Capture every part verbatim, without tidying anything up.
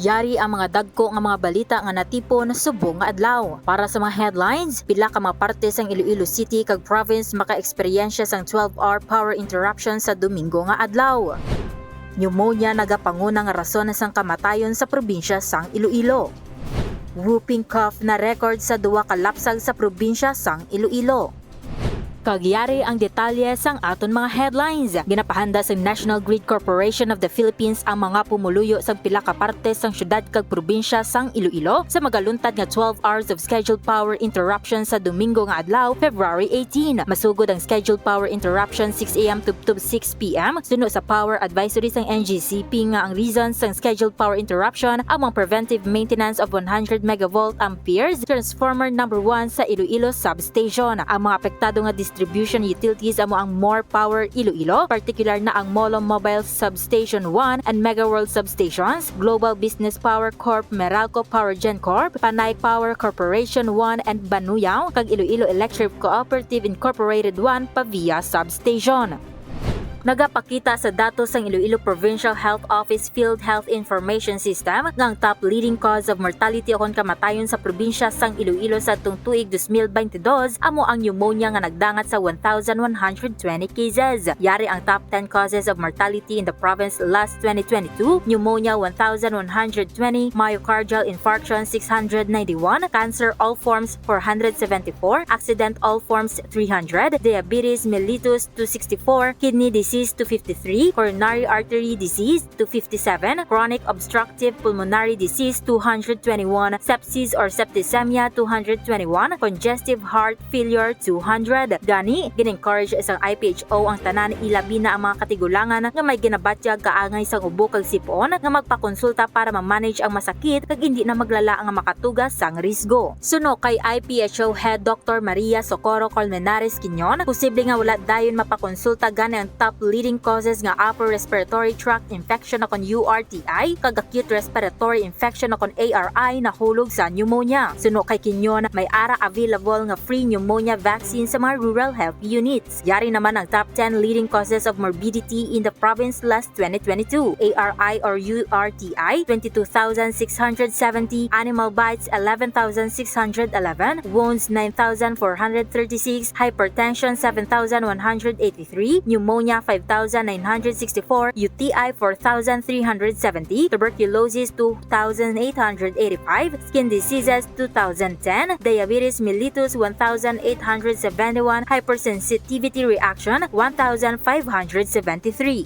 Yari ang mga dagko nga mga balita nga natipon subong nga adlaw. Para sa mga headlines, pila ka mga parte sang Iloilo City kag province makaeksperyensya sang twelve-hour power interruption sa Domingo nga adlaw. Pneumonia nagapanguna nga rason sang kamatayon sa probinsya sang Iloilo. Whooping cough na record sa duha ka lapsag sa probinsya sang Iloilo. Kag yari ang detalye sang aton mga headlines. Ginapahanda sang National Grid Corporation of the Philippines ang mga pumuluyo sang pila ka parte sang syudad kag probinsya sang Iloilo sa magaluntad nga twelve hours of scheduled power interruption sa Domingo nga adlaw, February eighteen. Masugod ang scheduled power interruption six a m to, to six p m suno sa power advisory sang N G C P nga ang reason sang scheduled power interruption among preventive maintenance of one hundred megavolt amperes transformer number one sa Iloilo Substation. Ang mga apektado nga distribution utilities amo ang More Power Iloilo, partikular na ang Molo Mobile Substation one and Megaworld Substations, Global Business Power Corp, Meralco Power Gen Corp, Panay Power Corporation one and Banuyao, kag Iloilo Electric Cooperative Incorporated one, Pavia Substation. Nagapakita sa datos sang Iloilo Provincial Health Office Field Health Information System nga ang top leading cause of mortality ukon kamatayon sa probinsya sang Iloilo sa atong tuig dos mil baynte dos amo ang pneumonia nga nagdangat sa one thousand one hundred twenty cases. Yari ang top ten causes of mortality in the province last twenty twenty-two: pneumonia, one thousand one hundred twenty, myocardial infarction, six hundred ninety-one, cancer all forms, four hundred seventy-four, accident all forms, three hundred, diabetes mellitus, two sixty-four, kidney disease, two fifty-three, coronary artery disease, two fifty-seven, chronic obstructive pulmonary disease, two hundred twenty-one, sepsis or septicemia, two hundred twenty-one, congestive heart failure, two hundred. Gani, gin-encourage sang I P H O ang tanan, ilabi na ang mga katigulangan nga may ginabatyag kaangay sang ubo kag sipon, nga magpakonsulta para ma-manage ang masakit kag indi na maglala nga makatuga sang risgo. Suno kay I P H O Head Doctor Maria Socorro Colmenares Quiñon, posible nga wala dayon mapakonsulta gani ang top leading causes nga upper respiratory tract infection ukon U R T I kag acute respiratory infection ukon A R I nahulog sa pneumonia. Suno kay Quiñon, may ara available nga free pneumonia vaccine sa mga rural health units. Yari naman ang top ten leading causes of morbidity in the province last twenty twenty-two: A R I or U R T I, twenty-two thousand six hundred seventy, animal bites, eleven thousand six hundred eleven, wounds, nine thousand four hundred thirty-six, hypertension, seven thousand one hundred eighty-three, pneumonia, five thousand nine hundred sixty-four, U T I, four thousand three hundred seventy, tuberculosis, two thousand eight hundred eighty-five, skin diseases, two thousand ten, diabetes mellitus, one thousand eight hundred seventy-one, hypersensitivity reaction, one thousand five hundred seventy-three.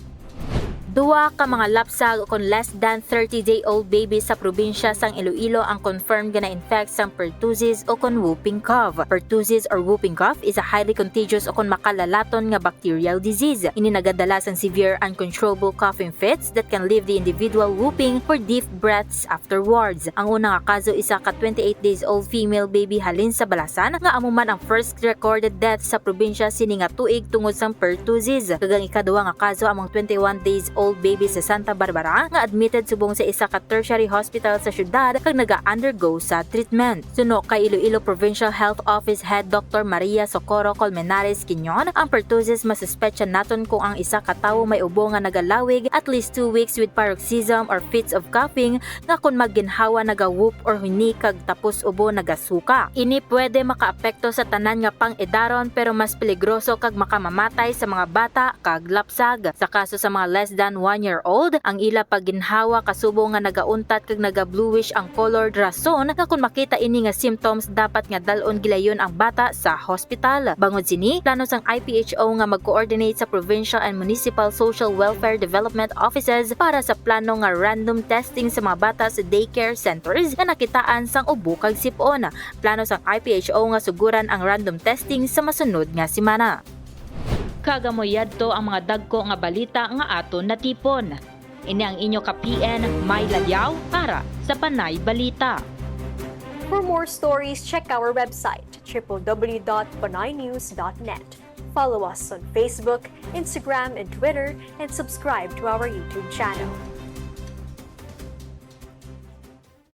Duha ka mga lapsag kon less than thirty-day-old baby sa probinsya sang Iloilo ang confirmed nga na-infect sang pertussis o kon whooping cough. Pertussis or whooping cough is a highly contagious o kon makalalaton nga bacterial disease. Ini nagadala sang severe uncontrollable coughing fits that can leave the individual whooping for deep breaths afterwards. Ang una nga kaso, isa ka twenty-eight days old female baby halin sa Balasan, nga amo man ang first recorded death sa probinsya sini nga tuig tungod sang pertussis. Kag ang ikaduha nga kaso amo ang twenty-one days old baby sa Santa Barbara nga admitted subong sa isa ka tertiary hospital sa syudad kag naga-undergo sa treatment. Suno kay Iloilo Provincial Health Office Head Doctor Maria Socorro Colmenares Quiñon, ang pertussis masuspetsa naton kung ang isa ka tawo may ubo nga nagalawig at least two weeks with paroxysm or fits of coughing nga kon magginhawa naga-whoop or hini kag tapos ubo nagasuka. Ini pwede makaapekto sa tanan nga pang-edaron, pero mas peligroso kag makamamatay sa mga bata kag lapsag. Sa kaso sa mga less than one year old, ang ila pagginhawa kasubo nga nagauntat kag naga-bluish ang color, rason nga kon makita ini nga symptoms, dapat nga dal-on gilayon ang bata sa hospital. Bangod sini, plano sang I P H O nga mag-coordinate sa provincial and municipal social welfare development offices para sa plano nga random testing sa mga bata sa daycare centers nga nakitaan sang ubo kag sip-on. Plano sang I P H O nga suguran ang random testing sa masunod nga semana. Kag amo yadto ang mga dagko nga balita nga aton natipon. Ini ang inyo ka P N, May Ladiao, para sa Panay Balita. For more stories, check our website, triple W dot panaynews dot net. Follow us on Facebook, Instagram, and Twitter, and subscribe to our YouTube channel.